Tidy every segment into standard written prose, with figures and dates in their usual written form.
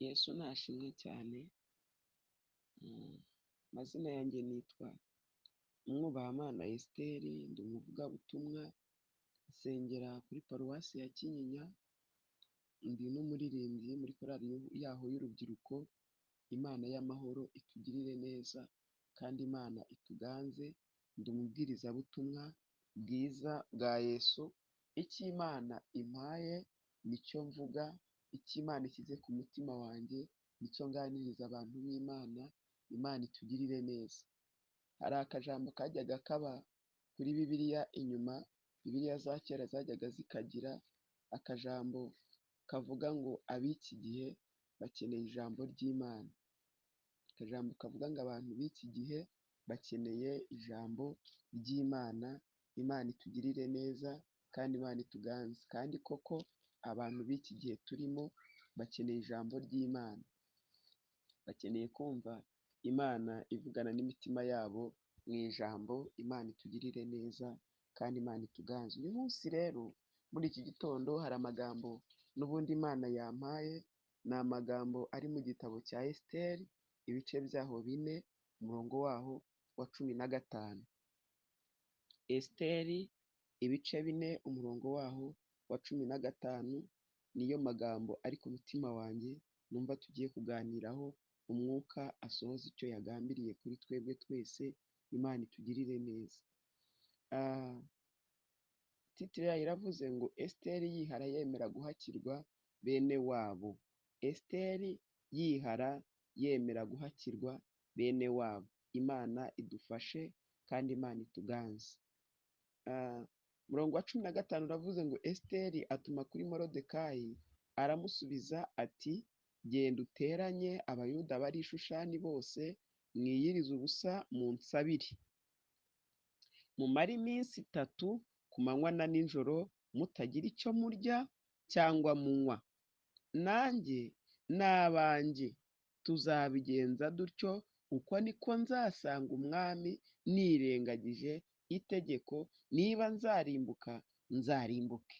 Yesu nashimwe cyane. Amazina yanjye nitwa Umwubahamana Esiteri, ndi umuvugabutumwa, nsengera kuri paruwasi ya Kinyinya, ndi n'umuririmbyi muri korali yaho y'urubyiruko. Imana y'amahoro itugirire neza kandi Imana ituganze. Ndi umubwirizabutumwa bwiza bwa Yesu. Icyo Imana impaye nicyo mvuga, icyo Imana ishyize ku mutima wanjye nicyo nganiriza abantu b'Imana. Imana itugirire neza. Hari akajambo kajyaga kaba kuri Bibiliya inyuma, Bibiliya za kera zajyaga zikagira akajambo kavuga ngo ab'iki gihe bakeneye ijambo ry'Imana. Akajambo kavuga ngo abantu b'iki gihe bakeneye ijambo ry'Imana. Imana itugirire neza kandi Imana ituganze. Kandi koko abantu b'iki gihe turimo bakeneye ijambo ry'Imana, bakeneye kumva Imana ivugana n'imitima yabo mu ijambo. Imana itugirire neza kandi Imana ituganze. Uyu munsi rero muri iki gitondo hari amagambo n'ubundi Imana yampaye, ni amagambo ari mu gitabo cya Esiteri, ibice byaho 4, umurongo waho wa 15. Esiteri ibice 4, umurongo waho wa 15, niyo magambo ari ku mutima wanjye numva tugiye kuganiraho. Umwuka asohoza icyo yagambiriye kuri twebwe twese. Imana itugirire neza. Titire yayo iravuze ngo Esiteri yihara yemera guhakirwa bene wabo. Esiteri yihara yemera guhakirwa bene wabo. Imana idufashe kandi Imana ituganze. Umurongo wa 15 uravuze ngo Esiteri atuma kuri Morodekayi aramusubiza ati genda uteranye Abayuda bari i Shushani bose, mwiyirize ubusa munsabire, mumare iminsi 3 ku manywa na nijoro mutagira icyo murya cyangwa munywa. Nanjye n'abanjye tuzabigenza dutyo, uko niko nzasanga umwami nirengagije itegeko, niba nzarimbuka nzarimbuke.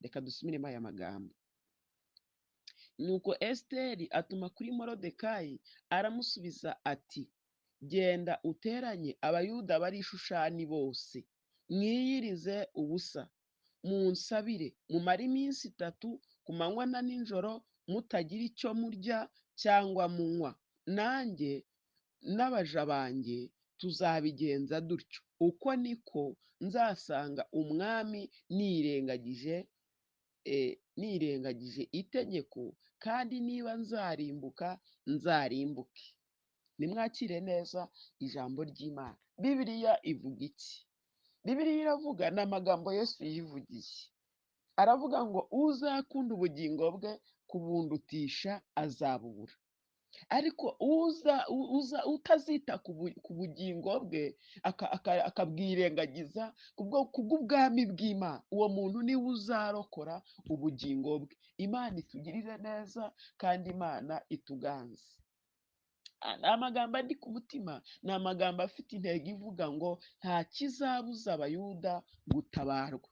Reka dusubiremo aya magambo. Nuko Esiteri atuma kuri Morodekayi aramusubiza ati genda uteranye Abayuda bari i Shushani bose, mwiyirize ubusa, munsabire, mumare iminsi 3 ku manywa na nijoro mutagira icyo murya cyangwa munywa. Nanjye n'abaja banjye tuzabigenza dutyo, uko niko nzasanga umwami nirengagije itegeko, kandi niba nzarimbuka nzarimbuke. Nimwakire neza ijambo ry'Imana. Bibiliya ivuga iki? Bibiliya iravuga, ni amagambo Yesu yivugiye. Aravuga ngo uzakunda ubugingo bwe kubundutisha azabubura, ariko utazita ku bugingo bwe akabwirengagiza kubw'ubwami bw'Imana, uwo muntu niwe uzarokora ubugingo bwe. Imana itugirire neza kandi Imana ituganze. Ni amagambo ari ku mutima, ni amagambo afite intego ivuga ngo nta kizabuza Abayuda gutabarwa.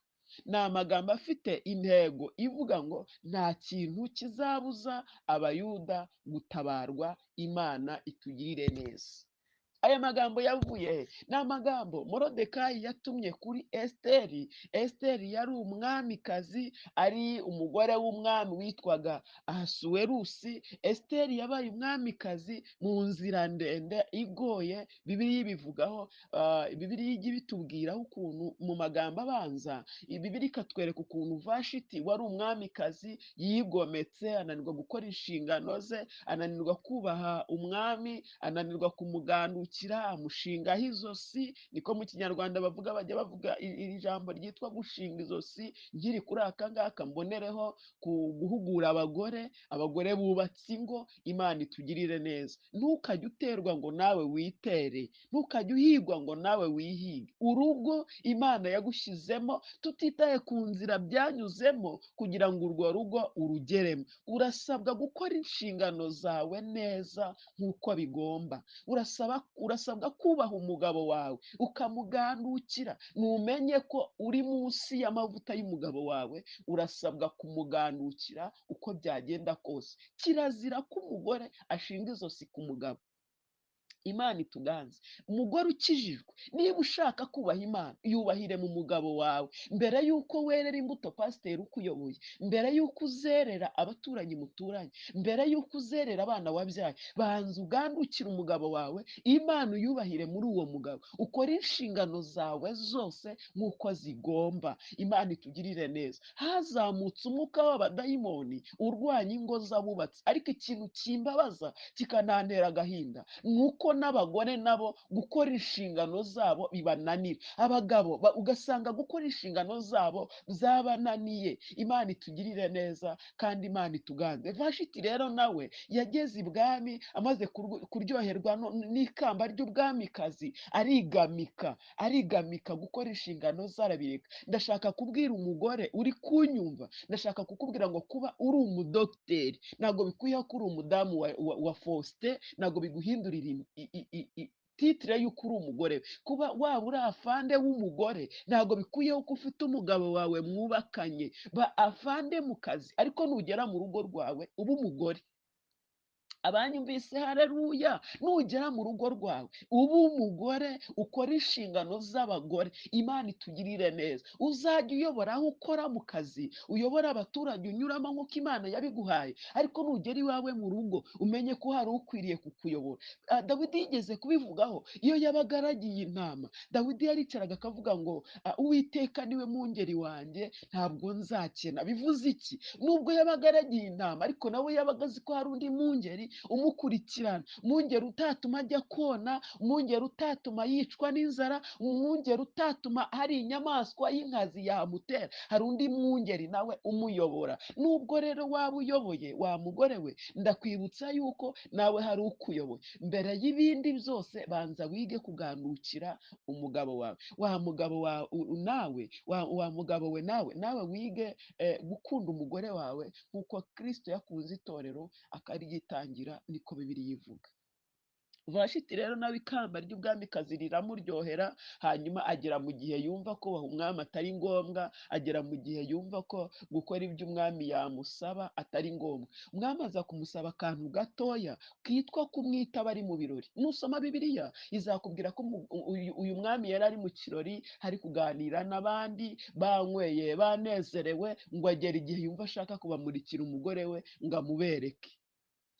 Ni amagambo afite intego ivuga ngo nta kintu kizabuza Abayuda gutabarwa. Imana itugirire neza. Aya magambo yavuye he? Ni amagambo Morodekayi yatumye kuri Esiteri. Esiteri yari umwamikazi, ari umugore w'umwami witwaga Ahasuwerusi. Esiteri yabaye umwamikazi mu nzira ndende igoye. Bibiliya ibivugaho, Bibiliya ijya ibitubwiraho ukuntu mu magambo abanza, Bibiliya ikatwereka ukuntu Vashiti wari umwamikazi yigometse, ananirwa gukora inshingano ze, ananirwa kubaha umwami, ananirwa kumugandukira, amushingaho izosi. Niko mu Kinyarwanda bavuga, bajya bavuga iri jambo ryitwa gushinga izosi. Nkiri kuri aka ngaka mbonereho guhugura abagore, abagore bubatse ingo. Imana itugirire neza. Ntukajye uterwa ngo nawe witere, ntukajye uhigwa ngo nawe wihige. Urugo Imana yagushyizemo, tutitaye ku nzira byanyuzemo kugira ngo urwo rugo urugeremo, urasabwa gukora inshingano zawe neza nk'uko bigomba. Urasaba Urasabwa kubaha umugabo wawe ukamugandukira. Numenye ko uri munsi y'amavuta y'umugabo wawe, urasabwa kumugandukira uko byagenda kose. Kirazira ko umugore ashinga izosi ku mugabo. Imana ituganze. Umugore ukijijwe, niba ushaka kubaha Imana, yubahire mu mugabo wawe. Mbere y'uko werera imbuto pasiteri ukuyoboye, mbere y'uko uzerera abaturanyi muturanye, mbere y'uko uzerera abana wabyaye, banza ugandukire umugabo wawe, Imana uyubahire muri uwo mugabo, ukore inshingano zawe zose nk'uko zigomba. Imana itugirire neza. Hazamutse umwuka w'abadayimoni urwanya ingo z'abubatsi, ariko ikintu kimbabaza kikanantera agahinda ni uko n'abagore nabo gukora inshingano zabo bibananira. Abagabo ugasanga gukora inshingano zabo byabananiye. Imana itugirire neza kandi Imana ituganze. Vashiti rero nawe yageze ibwami amaze kuryoherwa n'ikamba ry'ubwamikazi, arigamika gukora inshingano zarabireka. Ndashaka kubwira umugore uri kunyumva, ndashaka kukubwira ngo kuba uri umudogiteri ntabwo bikwiye ko uri umudamu wa Faustin, ntabwo biguhindurira titire y'uko uri umugore. Kuba waba uri afande w'umugore ntabwo bikwiye ko ufite umugabo wawe mwubakanye. Ba afande mu kazi, ariko nugera mu rugo rwawe uba umugore. Abanyumvise haleluya. Nugera mu rugo rwawe uba umugore, ukora inshingano z'abagore. Imana itugirire neza. Uzajya uyobora aho ukora mu kazi, uyobora abaturage unyuramo nk'uko Imana yabiguhaye, ariko nugera iwawe mu rugo umenye ko hari ukwiriye kukuyobora. Dawidi yigeze kubivugaho iyo yabaga aragiye intama. Dawidi yaricaraga akavuga ngo Uwiteka niwe mwungeri wanjye, ntabwo nzakena. Bivuze iki? Nubwo yabaga aragiye intama, ariko nawe yabaga azi ko hari undi mwungeri umukurikirana, umwungeri utatuma ajya kona, umwungeri utatuma yicwa n'inzara, umwungeri utatuma hari inyamaswa y'inkazi yamutera. Hari undi mwungeri nawe umuyobora. Nubwo rero waba uyoboye wa mugore we, ndakwibutsa yuko nawe hari ukuyoboye. Mbere y'ibindi byose banza wige kugandukira umugabo wawe. Wa mugabo wa, nawe, wa mugabo we nawe, nawe wige gukunda umugore wawe nk'uko Kristo yakunze itorero akaryitangira, niko Bibiliya ivuga. Vashiti rero nawe ikamba ry'ubwamikazi riramuryohera, hanyuma agera mu gihe yumva ko umwami atari ngombwa, agera mu gihe yumva ko gukora ibyo umwami yamusaba atari ngombwa. Umwami aza kumusaba akantu gatoya kitwa kumwitaba ari mu birori. Nusoma Bibiliya izakubwira ko uyu mwami yari ari mu kirori, hari kuganira n'abandi, banyweye banezerewe, ngo agera igihe yumva ashaka kubamurikira umugore we ngo amubereke.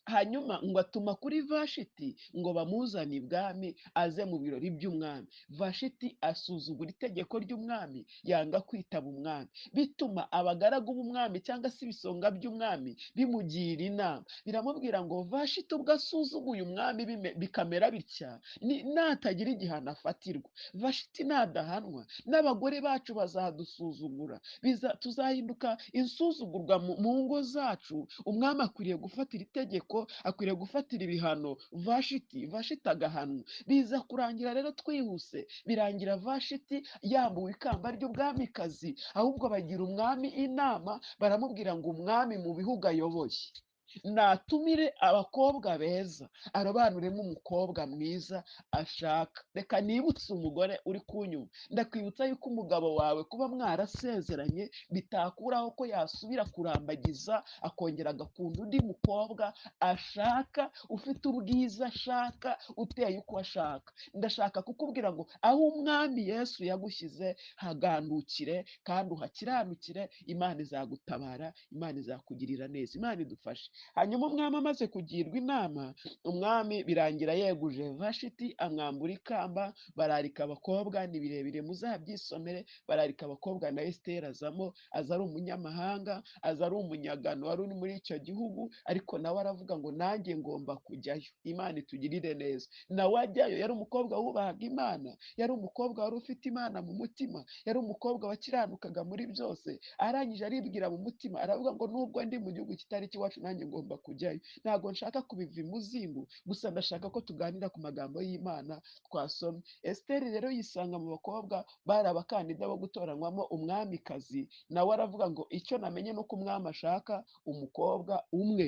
Hanyuma ngo atuma kuri Vashiti ngo bamuzane ibwami aze mu birori by'umwami. Vashiti asuzugura itegeko ry'umwami, yanga kwitaba umwami, bituma abagaragu b'umwami cyangwa se ibisonga by'umwami bimugira inama, biramubwira ngo Vashiti ubwo asuzuguye umwami bikamera bitya, natagira igihano afatirwa, Vashiti nadahanwa n'abagore bacu bazadusuzugura, tuzahinduka insuzugurwa mu ngo zacu. Umwami akwiriye gufatira itegeko, akwiriye gufatira ibihano Vashiti, Vashiti agahanwa. Biza kurangira rero twihuse, birangira Vashiti yambuwe ikamba ry'ubwamikazi, ahubwo bagira umwami inama, baramubwira ngo umwami mu bihugu ayoboye natumire abakobwa beza, arobanuremo umukobwa mwiza ashaka. Reka nibutse umugore uri kunyumva, ndakwibutsa yuko umugabo wawe kuba mwarasezeranye bitakuraho ko yasubira kurambagiza akongera agakunda undi mukobwa ashaka, ufite ubwiza ashaka, uteye uko ashaka. Ndashaka kukubwira ngo aho umwami Yesu yagushyize hagandukire kandi uhakiranukire, Imana izagutabara, Imana izakugirira neza, Imana idufashe. Hanyuma umwami amaze kugirwa inama, umwami birangira yeguje Vashiti, amwambura ikamba, bararika abakobwa, ni birebire muzabyisomere, bararika abakobwa na Esiteri azamo, aza ari umunyamahanga, aza ari umunyagano wari uri muri icyo gihugu, ariko nawe aravuga ngo nanjye ngomba kujyayo, Imana itugirire neza. Nawe ajyayo, yari umukobwa wubahaga Imana, yari umukobwa wari ufite Imana mu mutima, yari umukobwa wakiranukaga muri byose. Arangije aribwira mu mutima, aravuga ngo nubwo ndi mu gihugu kitari icy'iwacu nanjye ngomba kujyayo, ntabwo nshaka kubiva imuzingo, gusa ndashaka ko tuganira ku magambo y'Imana twasomye. Esiteri rero yisanga mu bakobwa bari abakandida bo gutoranywamo umwamikazi, nawe aravuga ngo icyo namenye ni uko umwami ashaka umukobwa umwe.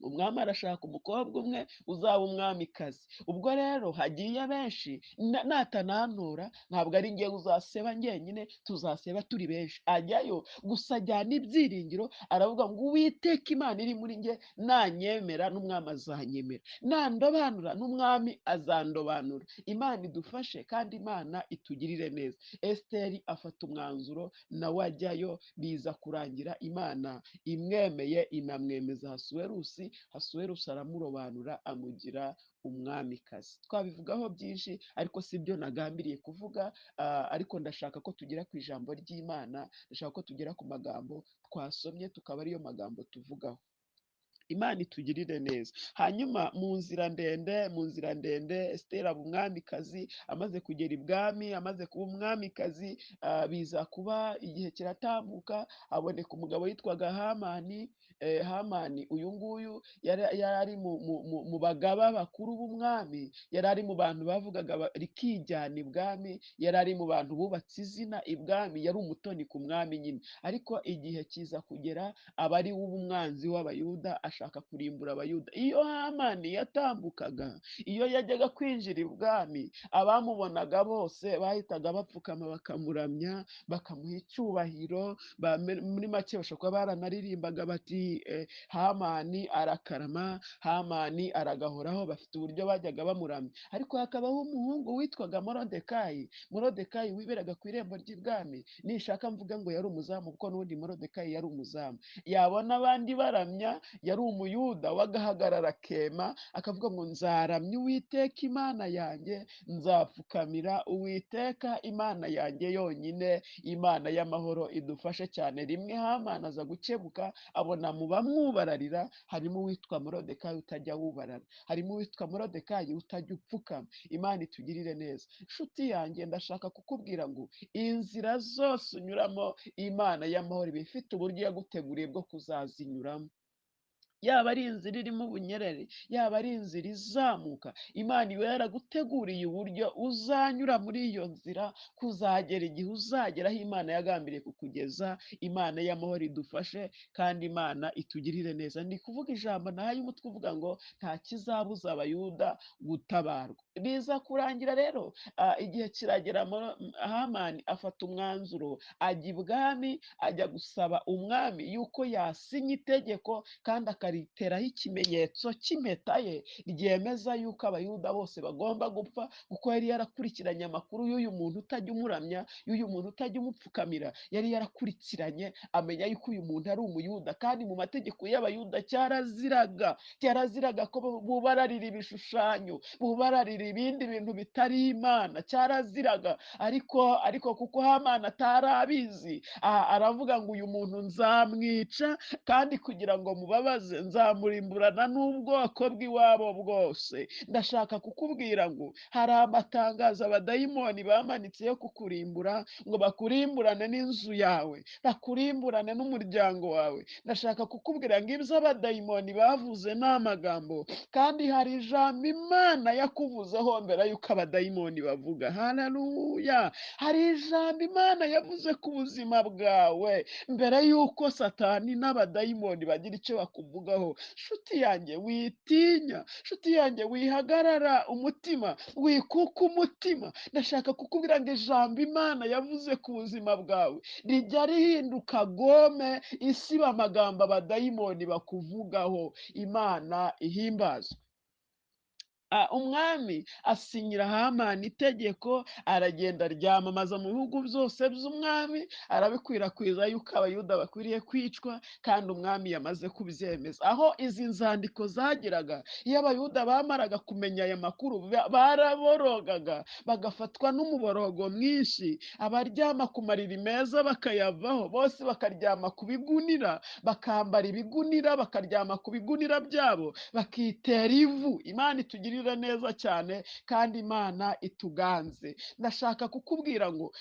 Umwami arashaka umukobwa umwe uzaba umwamikazi. Ubwo rero hagiye benshi, natanantora ntabwo ari njye uzaseba njyenyine, tuzaseba turi benshi. Ajyayo gusa ajyana ibyiringiro, aravuga ngo Uwiteka Imana iri muri njye nanyemera n'umwami azanyemera, nandobanura n'umwami azandobanura. Imana idufashe kandi Imana itugirire neza. Esiteri afata umwanzuro nawe ajyayo, biza kurangira Imana imwemeye inamwemeza Ahasuwerusi. Ahasuwerusi aramurobanura amugira umwamikazi. Twabivugaho byinshi ariko si byo nagambiriye kuvuga, ariko ndashaka ko tugera ku ijambo ry'Imana, ndashaka ko tugera ku magambo twasomye tukaba ariyo magambo tuvugaho. Imana itugirire neza. Hanyuma mu nzira ndende Esiteri aba umwamikazi. Amaze kugera ibwami, amaze kuba umwamikazi, biza kuba igihe kiratambuka, haboneka umugabo witwaga Hamani. Hamani uyu nguyu yari ari mu bagaba bakuru b'umwami, yari ari mu bantu bavugaga rikijyana ibwami, yari ari mu bantu bubatse izina ibwami, yari umutoni ku mwami nyine. Ariko igihe kiza kugera aba ari umwanzi w'Abayuda, ashaka kurimbura Abayuda. Iyo Hamani yatambukaga, iyo yajyaga kwinjira ibwami, abamubonaga bose bahitaga bapfukama bakamuramya, bakamuha icyubahiro. Muri make bashobora kuba baranaririmbaga bati Hamani arakarama, Hamani aragahoraho. Bafite uburyo bajyaga bamuramya. Ariko hakabaho umuhungu witwaga Morodekayi. Morodekayi wiberaga ku irembo ry'ibwami. Nishaka mvuga ngo yari umuzamu, kuko n'ubundi Morodekayi yari umuzamu. Yabona abandi baramya, yari umuyuda wagahagarara kema akavuga ngo nzaramya Uwiteka Imana yanjye, nzapfukamira Uwiteka Imana yanjye yonyine. Imana y'amahoro idufashe cyane. Rimwe Hamani aza gukebuka, abona mu bamwubararira harimo uwitwa Morodekayi utajya wubarara, harimo uwitwa Morodekayi utajya upfukama. Imana itugirire neza. Nshuti yanjye, ndashaka kukubwira ngo inzira zose unyuramo, Imana y'amahoro iba ifite uburyo yaguteguriye bwo kuzazinyuramo. Yaba ari inzira irimo ubunyerere, yaba ari inzira izamuka, Imana iba yaraguteguriye uburyo uzanyura muri iyo nzira kuzagera igihe uzagera aho Imana yagambiriye kukugeza. Imana y'amahoro idufashe kandi Imana itugirire neza. Ndi kuvuga ijambo nahaye umutwe uvuga ngo nta kizabuza Abayuda gutabarwa. Biza kurangira rero, igihe kiragera, Hamani afata umwanzuro, ajya ibwami, ajya gusaba umwami yuko yasinya itegeko kandi akariteraho ikimenyetso cy'impeta ye ryemeza yuko Abayuda bose bagomba gupfa, kuko yari yarakurikiranye amakuru y'uyu muntu utajya umuramya, y'uyu muntu utajya umupfukamira. Yari yarakurikiranye amenya yuko uyu muntu ari Umuyuda, kandi mu mategeko y'Abayuda cyaraziraga ko bubararira ibishushanyo, bubararira ibindi bintu bitari Imana, cyaraziraga. Ariko kuko Hamani atarabizi, aravuga ngo uyu muntu nzamwica, kandi kugira ngo mubabaze nzamurimburana n'ubwoko bw'iwabo bwose. Ndashaka kukubwira ngo hari amatangazo abadayimoni bamanitse yo kukurimbura, ngo bakurimburane n'inzu yawe, bakurimburane n'umuryango wawe. Ndashaka kukubwira ngo ibyo abadayimoni bavuze ni amagambo, kandi hari ijambo Imana yakuvuzeho mbere y'uko abadayimoni bavuga. Haleluya! Hari ijambo Imana yavuze ku buzima bwawe mbere y'uko Satani n'abadayimoni bagira icyo bakuvugaho. Nshuti yanjye witinya, nshuti yanjye wihagarara umutima, wikuka umutima. Ndashaka kukubwira ngo ijambo Imana yavuze ku buzima bwawe rijya rihinduka gome, isiba amagambo abadayimoni bakuvugaho. Imana ihimbazwe. Umwami asinyira Hamani itegeko, aragenda aryamamaza mu bihugu byose by'umwami, arabikwirakwiza yuko Abayuda bakwiriye kwicwa, kandi umwami yamaze kubyemeza. Aho izi nzandiko zageraga, iyo Abayuda bamaraga kumenya aya makuru, baraborogaga bagafatwa n'umuborogo mwinshi. Abaryama ku mariri meza bakayavaho, bose bakaryama ku bigunira, bakambara ibigunira, bakaryama ku bigunira byabo, bakitera ivu. Imana itugirire itugirire neza cyane kandi Imana ituganze. Ndashaka kukubwira ngo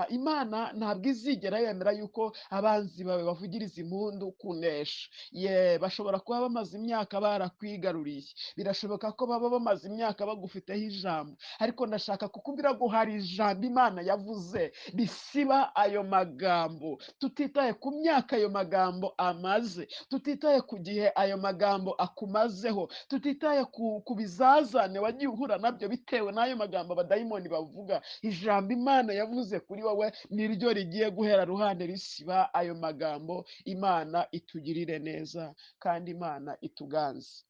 Imana ntabwo izigera yemera yuko abanzi bawe bavugiriza impundu kunesha. Ye, bashobora kuba bamaze imyaka barakwigaruriye, birashoboka ko baba bamaze imyaka bagufiteho ijambo, ariko ndashaka kukubwira ngo hari ijambo Imana yavuze risiba ayo magambo. Tutitaye ku myaka ayo magambo amaze, tutitaye ku gihe ayo magambo akumazeho, tutitaye ku bizazane wagiye uhura nabyo bitewe n'ayo magambo abadayimoni bavuga, ijambo Imana yavuze kuri wowe niryo rigiye guhera ruhande risiba ayo magambo. Imana itugirire neza kandi Imana ituganze.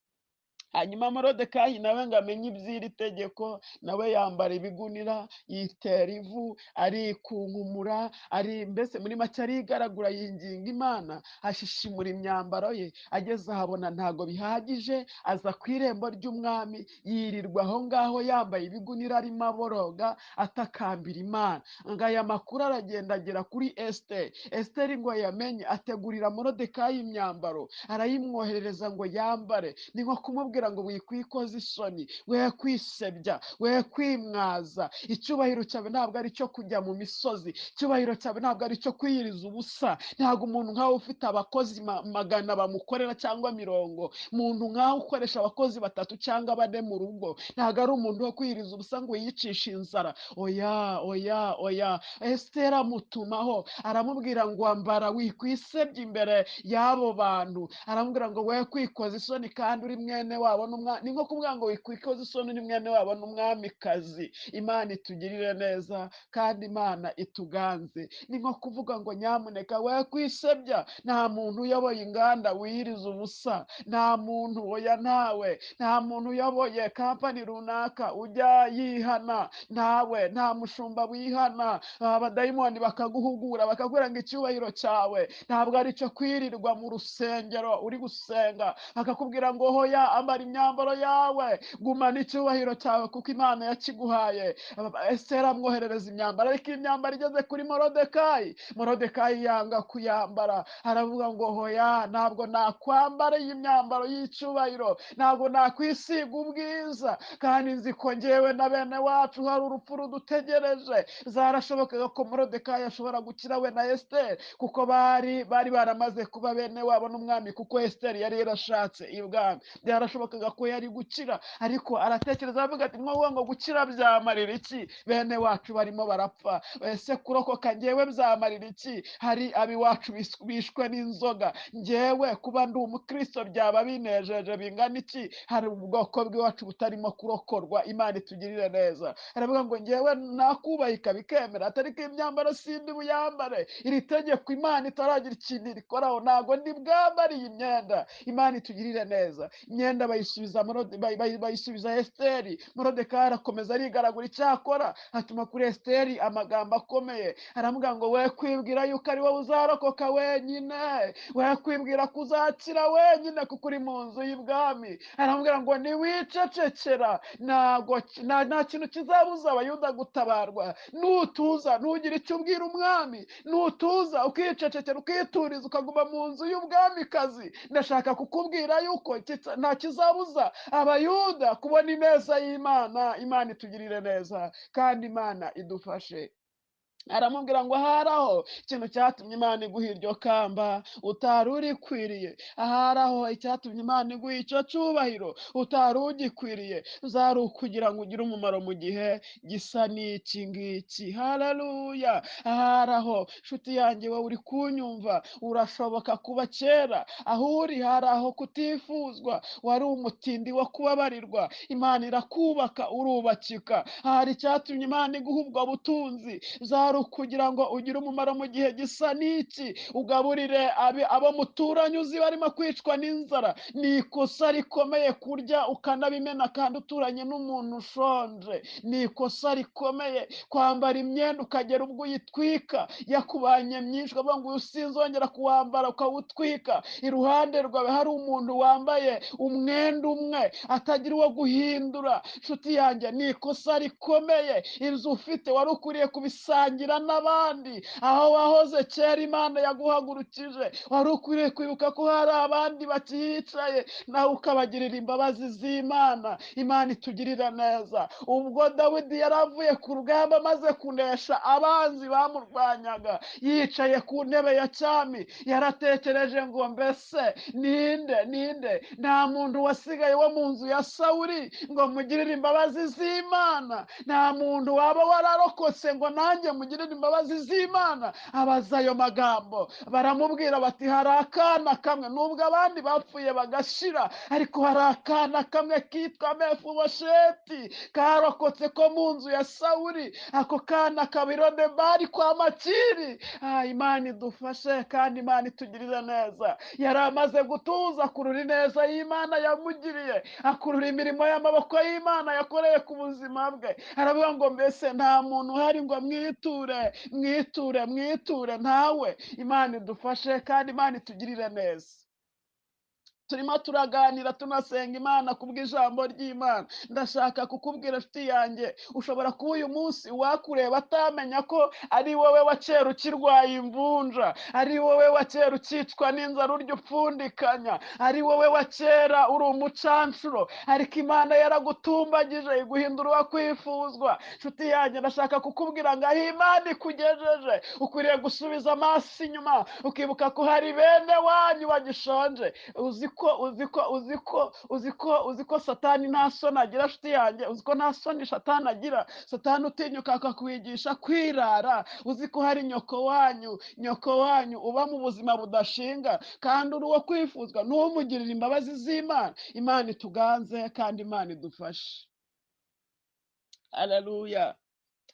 Hanyuma Morodekayi nawe ngo amenye iby'iri tegeko, nawe yambara ibigunira, yitera ivu, arikunkumura, ari mbese muri make arigaragura, yinginga Imana, ashishimura imyambaro ye. Ageze ahabona ntago bihagije, aza ku irembo ry'umwami, yirirwa aho ngaho yambaye ibigunira, arimo aboroga, atakambira Imana. Ngo aya makuru aragenda agera kuri Esiteri. Esiteri ngo ayamenye, ategurira Morodekayi imyambaro, arayimwoherereza ngo yambare. Ni nko kumubwira ngo wikwikoza isoni, we kwisebya, we kwimwaza. Icyubahiro cyawe ntabwo ari cyo kujya mu misozi, icyubahiro cyawe ntabwo ari cyo kwiyiriza ubusa. Ntabwo umuntu nkawe ufite abakozi magana bamukorera cyangwa mirongo, umuntu nkawe ukoresha abakozi 3 cyangwa 4 mu rugo, ntabwo ari umuntu wo kwiyiriza ubusa ngo yiyicishe inzara. Oya, oya, oya. Esiteri amutumaho, aramubwira ngo ambara, wikwisebya imbere y'abo bantu. Aramubwira ngo we kwikoza isoni kandi uri mwene wabo ni nko kuvuga ngo wikwikoza isoni ni mwene wabo n'umwamikazi. Imana itugirire neza kandi Imana ituganze. Ni nko kuvuga ngo nyamuneka we kwisebya, nta muntu uyoboye inganda wiyiriza ubusa, nta muntu, oya ntawe, nta muntu uyoboye kampani runaka ujya yihana, ntawe, nta mushumba wihana. Abadayimoni bakaguhugura bakakubwira ngo icyubahiro cyawe ntabwo ari cyo kwirirwa mu rusengero uri gusenga, bakakubwira ngo hoya, ambara imyambaro yawe, gumana icyubahiro cyawe kuko Imana yakiguhaye. Esiteri amwoherereza imyambaro, ariko imyambaro igeze kuri Morodekayi, Morodekayi yanga kuyambara, aravuga ngo hoya, ntabwo nakwambara iyi myambaro y'icyubahiro, ntabwo nakwisiga ubwiza, kandi nzi ko njyewe na bene wacu hari urupfu rudutegereje. Zarashobokaga ko Morodekayi ashobora gukira we na Esiteri, kuko bari baramaze kuba bene wabo n'umwami, kuko Esiteri yari yarashatse ibwami. Byarashobokaga ko yari gukira, ariko aratekereza avuga ati mwowe ngo gukira byamarira iki? Bene wacu barimo barapfa, ese kurokoka njyewe byamarira iki? Hari abiwacu bishwe n'inzoga, njyewe kuba ndi umukristo byaba binejeje bingana iki? Hari ubwoko bw'iwacu butarimo kurokorwa. Imana itugirire neza. Aravuga ngo njyewe nakubahika bikemera, atari ko imyambaro sindi buyambare. Iri tegeko Imana itaragira ikintu rikoraho, ntago ndi bwambare iyi myenda. Imana itugirire neza. Imyenda bayisubiza Esiteri. Morodekayi arakomeza arigaragura icyakora, atuma kuri Esiteri amagambo akomeye, aramubwira ngo we kwibwira yuko ari wowe uzarokoka wenyine, we kwibwira ko uzakira wenyine kuko uri mu nzu y'ibwami. Aramubwira ngo niwicecekera, nta kintu kizabuza Abayuda gutabarwa. Nutuza ntugire icyo ubwira umwami, nutuza ukicecekera, ukituriza, ukaguma mu nzu y'ubwamikazi, ndashaka kukubwira yuko nta kizabuza Abayuda kubona ineza y'Imana. Imana itugirire neza kandi Imana idufashe. Aramubwira ngo ahari aho ikintu cyatumye Imana iguha iryo kamba utari urikwiriye, ahari aho icyatumye Imana iguha icyo cyubahiro utari ugikwiriye, zari ukugira ngo ugire umumaro mu gihe gisa n'iki ngiki. Haleluya! Ahari aho nshuti yanjye, wowe uri kunyumva, urashoboka kuba kera aho uri hari aho kutifuzwa, wari umutindi wo kubabarirwa, Imana irakubaka urubakika. Hari icyatumye Imana iguha ubwo butunzi, zari kugira ngo ugire umumaro mu gihe gisa n'iki, ugaburire abo muturanye uzi barimo kwicwa n'inzara. Ni ikosa rikomeye kurya ukanabimena kandi uturanye n'umuntu ushonje. Ni ikosa rikomeye kwambara imyenda ukagera ubwo uyitwika, yakubanye myinshi ukavuga ngo sinzongera kuwambara, ukawutwika. Iruhande rwawe hari umuntu wambaye umwenda umwe atagira uwo guhindura. Nshuti yanjye, ni ikosa rikomeye. Inzu ufite wari ukwiriye kubisangira ugasangira n'abandi. Aho wahoze kera Imana yaguhagurukije, wari ukwiriye kwibuka ko hari abandi bakihicaye, nawe ukabagirira imbabazi z'Imana. Imana itugirira neza. Ubwo Dawidi yaravuye ku rugamba amaze kunesha abanzi bamurwanyaga, yicaye ku ntebe ya cyami, yaratekereje ngo mbese ninde ninde, nta muntu wasigaye wo mu nzu ya Sawuli ngo mugirire imbabazi z'Imana, nta muntu waba wararokotse ngo nanjye mugirire imbabazi z'Imana. Abaza ayo magambo, baramubwira bati hari akana kamwe, nubwo abandi bapfuye bagashira, ariko hari akana kamwe kitwa Mefibosheti karokotse ko mu nzu ya Sawuli, ako kana kaba i Lodebari kwa Makiri. Imana idufashe kandi Imana itugirire neza. Yari amaze gutuza akurura ineza y'Imana yamugiriye, akurura imirimo y'amaboko y'Imana yakoreye ku buzima bwe. Aravuga ngo mbese nta muntu uhari ngo mwiture, mwiture, mwiture, ntawe. Imana idufashe kandi Imana itugirire neza. Turimo turaganira tunasenga Imana kubw'ijambo ry'Imana. Ndashaka kukubwira nshuti yanjye, ushobora kuba uyu munsi wakureba atamenya ko ari wowe wa kera ukirwaye imvunja, ari wowe wa kera ukicwa n'inzara urya upfundikanya, ari wowe wa kera uri umucanshuro, ariko Imana yaragutumbagije iguhindura uwakwifuzwa. Nshuti yanjye, ndashaka kukubwira ngo aho Imana ikugejeje ukwiriye gusubiza amaso inyuma, ukibuka ko hari bene wanyu bagishonje. Uzi ko Satani nta soni agira nshuti yanjye, uzi ko nta soni Satani agira. Satani utinyuka akakwigisha kwirara. Uzi ko hari nyoko wanyu uba mu buzima budashinga kandi uri uwo kwifuzwa, ntumugirire imbabazi z'Imana. Imana ituganze kandi Imana idufashe. Haleluya,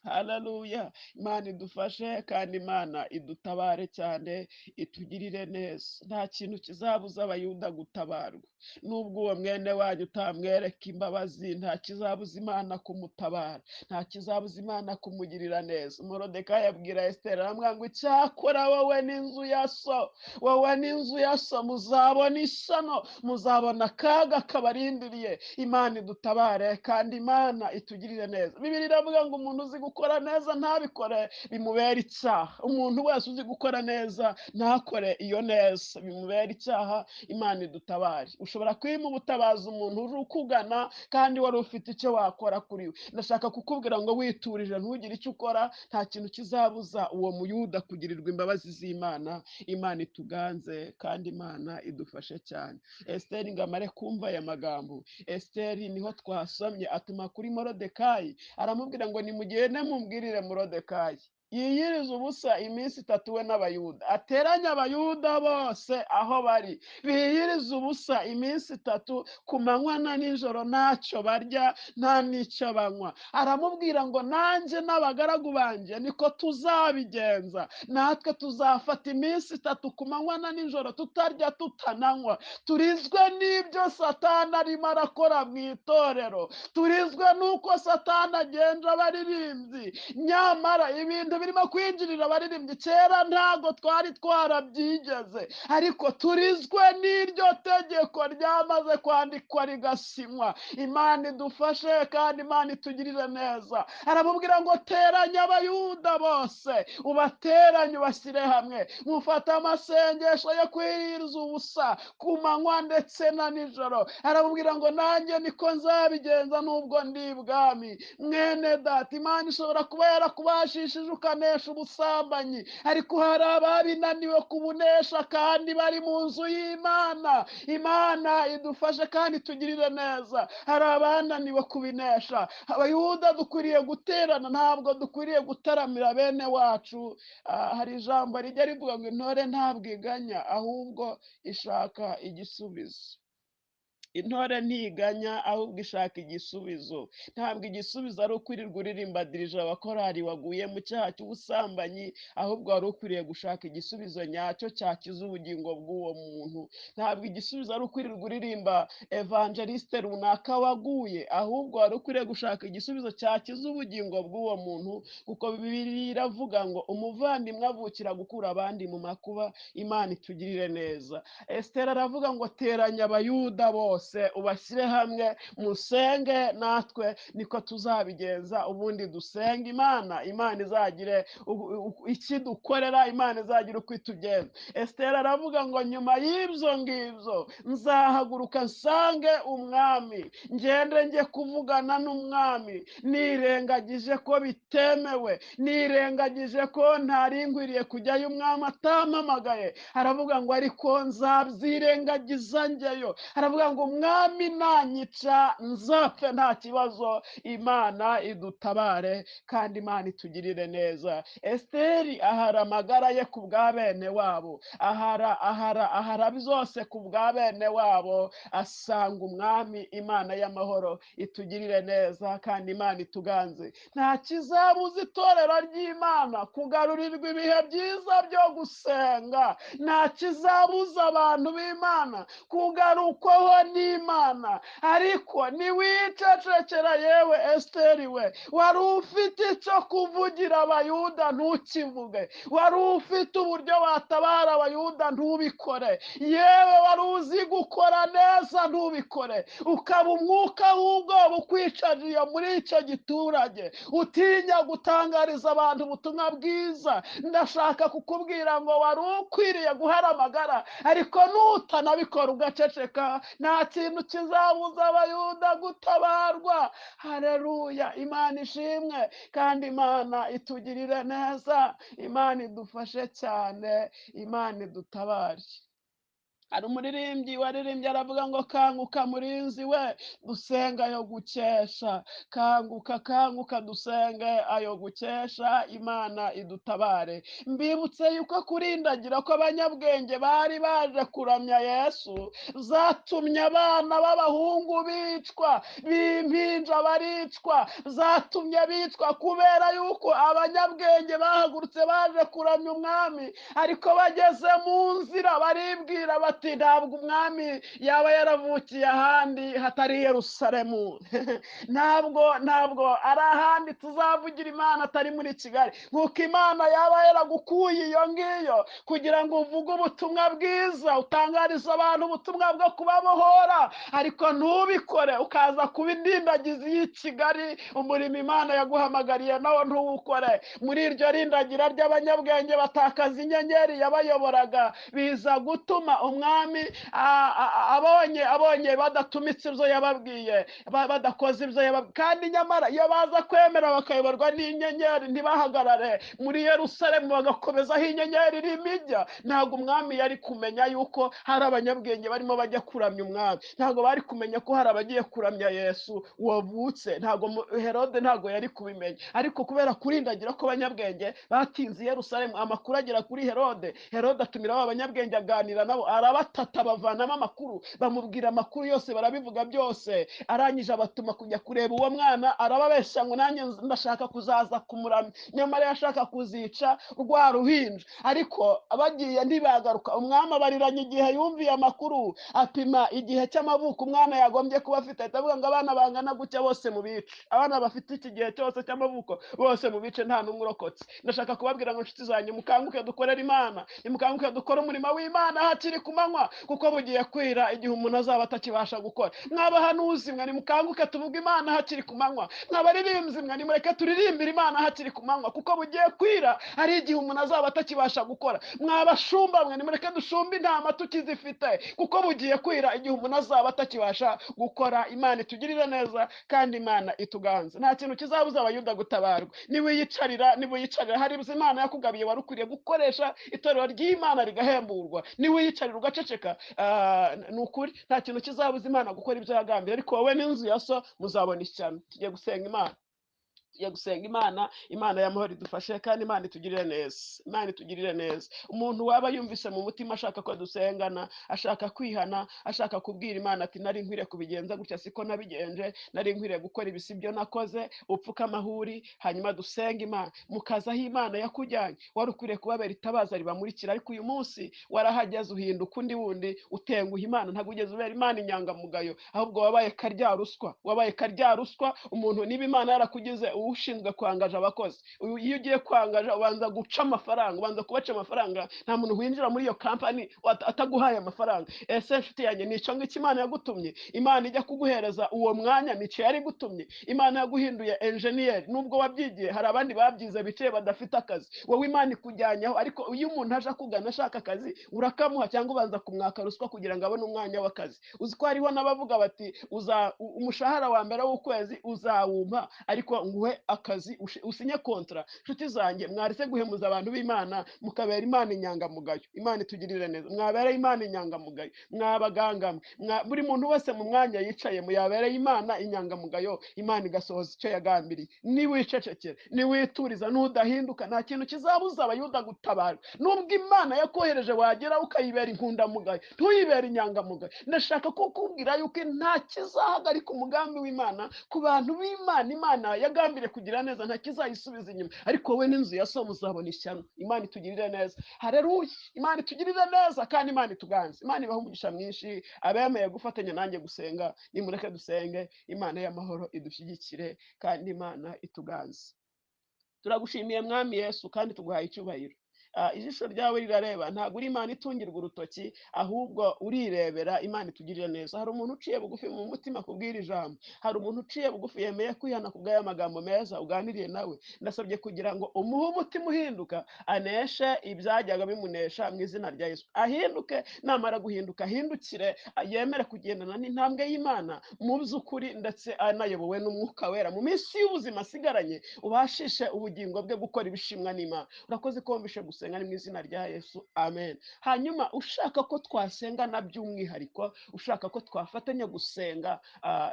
haleluya. Imana idufashe kandi Imana idutabare cyane, itugirire neza. Nta kintu kizabuza Abayuda gutabarwa. Nubwo uwo mwene wanyu utamwereka imbabazi, nta kizabuza Imana kumutabara, nta kizabuza Imana kumugirira neza. Morodekayi abwira Esiteri aramubwira ngo icyakora wowe n'inzu ya so, wowe n'inzu ya so muzabona ishyano, muzabona akaga kabarindiriye. Imana idutabare kandi Imana itugirire neza. Bibiliya iravuga ngo umuntu uzi gukora neza ntabikore bimubera icyaha. Umuntu wese uzi gukora neza ntakore iyo neza bimubera icyaha. Imana idutabare. Ushobora kwima ubutabazi umuntu uri ukugana kandi wari ufite icyo wakora kuri we. Ndashaka kukubwira ngo witurije ntugire icyo ukora, nta kintu kizabuza uwo muyuda kugirirwa imbabazi z'Imana. Imana ituganze kandi Imana idufashe cyane. Esiteri ngo amare kumva aya magambo, Esiteri niho twasomye atuma kuri Morodekayi aramubwira ngo nimugende mumbwirire Morodekayi yiyiriza ubusa iminsi itatu we n'Abayuda, ateranye Abayuda bose aho bari, biyiriza ubusa iminsi itatu ku manywa na nijoro, ntacyo barya nta n'icyo banywa. Aramubwira ngo nanjye n'abagaragu banjye niko tuzabigenza, natwe tuzafata iminsi itatu ku manywa na nijoro tutarya tutananywa, turizwe n'ibyo Satani arimo arakora mu itorero, turizwe n'uko Satani agenja abaririmbyi. Nyamara ibintu birimo kwinjirira abaririmbyi kera ntago twari twarabyigeze, ariko turizwe n'iryo tegeko ryamaze kwandikwa rigasinywa. Imana idufashe kandi Imana itugirire neza. Aramubwira ngo teranya Abayuda bose, ubateranye ubashyire hamwe, mufate amasengesho yo kwiyiriza ubusa ku manywa ndetse na nijoro. Aramubwira ngo nanjye niko nzabigenza nubwo ndi ibwami. Mwene data, Imana ishobora kuba yarakubashishije ukanesha ubusambanyi, ariko hari ababinaniwe kubunesha kandi bari mu nzu y'Imana. Imana idufashe kandi tugirire neza. Hari abananiwe kubinesha. Abayuda dukwiriye guterana, ntabwo dukwiriye gutaramira bene wacu. Hari ijambo rijya rivuga ngo intore ntabwo iganya, ahubwo ishaka igisubizo. Intore ntiganya ahubwo ishaka igisubizo. Ntabwo igisubizo ari ukwirirwa uririmba dirija wa korali waguye mu cyaha cy'ubusambanyi, ahubwo wari ukwiriye gushaka igisubizo nyacyo cyakiza ubugingo bw'uwo muntu. Ntabwo igisubizo ari ukwirirwa uririmba evangeliste runaka waguye, ahubwo wari ukwiriye gushaka igisubizo cyakiza ubugingo bw'uwo muntu, kuko Bibiliya iravuga ngo umuvandimwe avukira gukura abandi mu makuba. Imana itugirire neza. Esiteri aravuga ngo teranya Abayuda bose, bose ubashyire hamwe musenge, natwe niko tuzabigenza. Ubundi dusenge Imana, Imana izagire ikidukorera, Imana izagira uko itugenza. Esiteri aravuga ngo nyuma y'ibyo ngibyo nzahaguruka nsange umwami, ngende njye kuvugana n'umwami, nirengagije ko bitemewe, nirengagije ko ntari nkwiriye kujyayo umwami atampamagaye. Aravuga ngo ariko nzabyirengagiza njyeyo. Aravuga ngo umwami nanyica nzapfe nta kibazo, Imana idutabare kandi Imana itugirire neza. Esiteri ahara amagara ye ku bwa bene wabo, ahara byose ku bwa bene wabo, asanga umwami. Imana y'amahoro itugirire neza kandi Imana ituganze. Nta kizabuza itorero ry'Imana kugarurirwa ibihe byiza byo gusenga, nta kizabuza abantu b'Imana kugarukwaho n'Imana. Ariko niwicecekera yewe Esiteri we, wari ufite icyo kuvugira Abayuda ntukivuge, wari ufite uburyo watabara Abayuda ntubikore, yewe wari uzi gukora neza ntubikore, ukaba umwuka w'ubwoba ukwicajiye muri icyo giturage, utinya gutangariza abantu ubutumwa bwiza. Ndashaka kukubwira ngo wari ukwiriye guhara amagara, ariko nutanabikora ugaceceka, nta kintu kizabuza Abayuda gutabarwa. Haleluya, Imana ishimwe kandi Imana itugirire neza, Imana idufashe cyane, Imana idutabare. Hari umuririmbyi waririmbye aravuga ngo kanguka murinzi we, dusenga ayo gukesha, kanguka kanguka dusenge ayo gukesha, Imana idutabare. Mbibutse yuko kurindagira ko abanyabwenge bari baje kuramya Yesu zatumye abana b'abahungu bicwa, b'impinja baricwa, zatumye bicwa kubera yuko abanyabwenge bahagurutse baje kuramya umwami, ariko bageze mu nzira baribwira bati ntabwo umwami yaba yaravukiye ahandi hatari Yerusalemu, ntabwo ari ahandi tuzavugira Imana atari muri Kigali. Nkuko Imana yaba yaragukuye iyo ngiyo kugira ngo uvuge ubutumwa bwiza, utangarize abantu ubutumwa bwo kubabohora, ariko ntubikore, ukaza kuba indindagizi y'i Kigali, umurimo Imana yaguhamagariye nawo ntuwukore. Muri iryo rindagira ry'abanyabwenge batakaza inyenyeri yabayoboraga, biza gutuma umwami abonye badatumitse ibyo yababwiye, badakoze ibyo yababwiye. Kandi nyamara iyo baza kwemera bakayoborwa n'inyenyeri, ntibahagarare muri Yerusalemu bagakomeza aho inyenyeri irimo ijya, ntabwo umwami yari kumenya yuko hari abanyabwenge barimo bajya kuramya umwami, ntabwo bari kumenya ko hari abagiye kuramya Yesu wavutse, ntabwo Herode ntabwo yari kubimenya. Ariko kubera kurindagira ko abanyabwenge batinze Yerusalemu, amakuru agera kuri Herode, Herode atumira aba banyabwenge aganira nabo, arabatata bavanamo amakuru, bamubwira amakuru yose, barabivuga byose. Arangije abatuma kujya kureba uwo mwana, arababeshya ngo nanjye ndashaka kuzaza kumuramya, nyamara yashaka kuzica rwa ruhinja. Ariko abagiye ntibagaruka. Umwami abariranye igihe yumviye amakuru, apima igihe cy'amavuko umwana yagombye kuba afite, ahita avuga ngo abana bangana gutya bose mubice, abana bafite iki gihe cyose cy'amavuko bose mubice, nta n'umwe urokotse. Ndashaka kubabwira ngo inshuti zanjye, mukanguke dukorere Imana, nimukanguke dukore umurimo w'Imana hakiri ku manywa, kuko bugiye kwira igihe umuntu azaba atakibasha gukora. Mwabahanuzi mwe, nimukanguke tuvuge Imana hakiri ku manywa. Mwabaririmbyi mwe, nimureke turirimbire Imana hakiri ku manywa, kuko bugiye kwira ari igihe umuntu azaba atakibasha gukora. Mwabashumba mwe, nimureke dushumbe intama tukizifite, kuko bugiye kwira igihe umuntu azaba atakibasha gukora. Imana itugirire neza kandi Imana ituganze. Nta kintu kizabuza Abayuda gutabarwa. Niwiyicarira hari ibyo Imana yakugabiye wari ukwiriye gukoresha, itorero ry'Imana rigahemburwa. Niwiyicarira ugaceceka, ni ukuri nta kintu kizabuza Imana gukora ibyo yagambiriye, ariko wowe n'inzu ya so muzabona ishyano. Tugiye gusenga Imana, tugiye gusenga Imana, Imana y'amahoro idufashe kandi Imana itugirire neza, Imana itugirire neza. Umuntu waba yumvise mu mutima ashaka ko dusengana, ashaka kwihana, ashaka kubwira Imana ati nari nkwiriye kubigenza gutya siko nabigenje, nari nkwiriye gukora ibi sibyo nakoze, upfuka amahuri, hanyuma dusenga Imana. Mukaza aho Imana yakujyanye, wari ukwiriye kubabera itabaza ribamurikira, ariko uyu munsi warahageze uhinduka undi wundi, utenguha Imana, ntabwo ugeze ubera Imana inyangamugayo, ahubwo wabaye karya ruswa, wabaye karya ruswa. Umuntu niba Imana yarakugize ushinzwe kwangaja abakozi. Iyo ugiye kwangaja ubanza guca amafaranga, ubanza kubaca amafaranga. Nta muntu winjira muri iyo kampani ataguhaye amafaranga. Ese nshuti yanjye, ni icyo ngicyo Imana yagutumye? Imana ijya kuguhereza uwo mwanya, nicyo yari gutumye? Imana yaguhinduye enjeniyeri, nubwo wabyigiye, hari abandi babyize bicaye badafite akazi, wowe Imana ikujyanyeho. Ariko iyo umuntu aje akugana ashaka akazi, urakamuha cyangwa ubanza kumwaka ruswa kugira ngo abone umwanya w'akazi? Uzi ko hariho n'abavuga bati umushahara wa mbere w'ukwezi uzawumpa, ariko nguhe akazi, usinye kontra. Nshuti zanjye, mwaretse guhemuza abantu b'Imana, mukabera Imana inyangamugayo. Imana itugirire neza. Mwabereye Imana inyangamugayo, mwabaganga mwe, buri muntu wese mu mwanya yicayemo yabereye Imana inyangamugayo, Imana igasohoza icyo yagambiriye. Niwicecekera, niwituriza, nudahinduka, nta kintu kizabuza Abayuda gutabara. Nubwo Imana yakohereje wagera ukayibera inkundamugayo, ntuyibere inyangamugayo. Ndashaka kukubwira yuko nta kizahagarika umugambi w'Imana ku bantu b'Imana. Imana yagambiriye kugira neza, nta kizayisubiza inyuma. Ariko wowe n'inzu ya so muzabona ishyano. Imana itugirire neza. Haleluya! Imana itugirire neza kandi Imana ituganze. Imana ibahe umugisha mwinshi. Abemeye gufatanya nanjye gusenga, nimureke dusenge. Imana y'amahoro idushyigikire kandi Imana ituganze. Turagushimiye Mwami Yesu, kandi tuguhaye icyubahiro. Ijisho ryawe rirareba, ntabwo uri Imana itungirwa urutoki, ahubwo urirebera. Imana itugirire neza. Hari umuntu uciye bugufi mu mutima kubwira ijambo, hari umuntu uciye bugufi yemeye kwihana kubw'aya magambo meza uganiriye nawe. Ndasabye kugira ngo umuhe umutima uhinduka, aneshe ibyajyaga bimunesha mu izina rya Yesu. Ahinduke, namara guhinduka ahindukire, yemere kugendana n'intambwe y'Imana mu by'ukuri, ndetse anayobowe n'Umwuka Wera. Mu minsi y'ubuzima asigaranye, ubashishe ubugingo bwe gukora ibishimwa n'Imana. Urakoze ko wumvishe gusenga, ni mu izina rya Yesu, amen. Hanyuma ushaka ko twasengana by'umwihariko, ushaka ko twafatanya gusenga,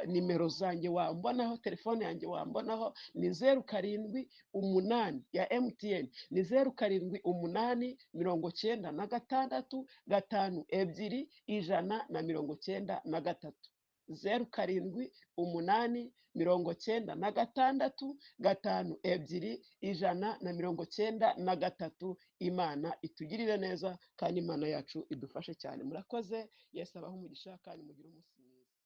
nimero zanjye wambonaho, telefone yanjye wambonaho ni 078 ya MTN, ni 078 96 52 193, 078 96 52 193. Imana itugirire neza kandi Imana yacu idufashe cyane. Murakoze. Yesu abahe umugisha kandi mugire umunsi mwiza.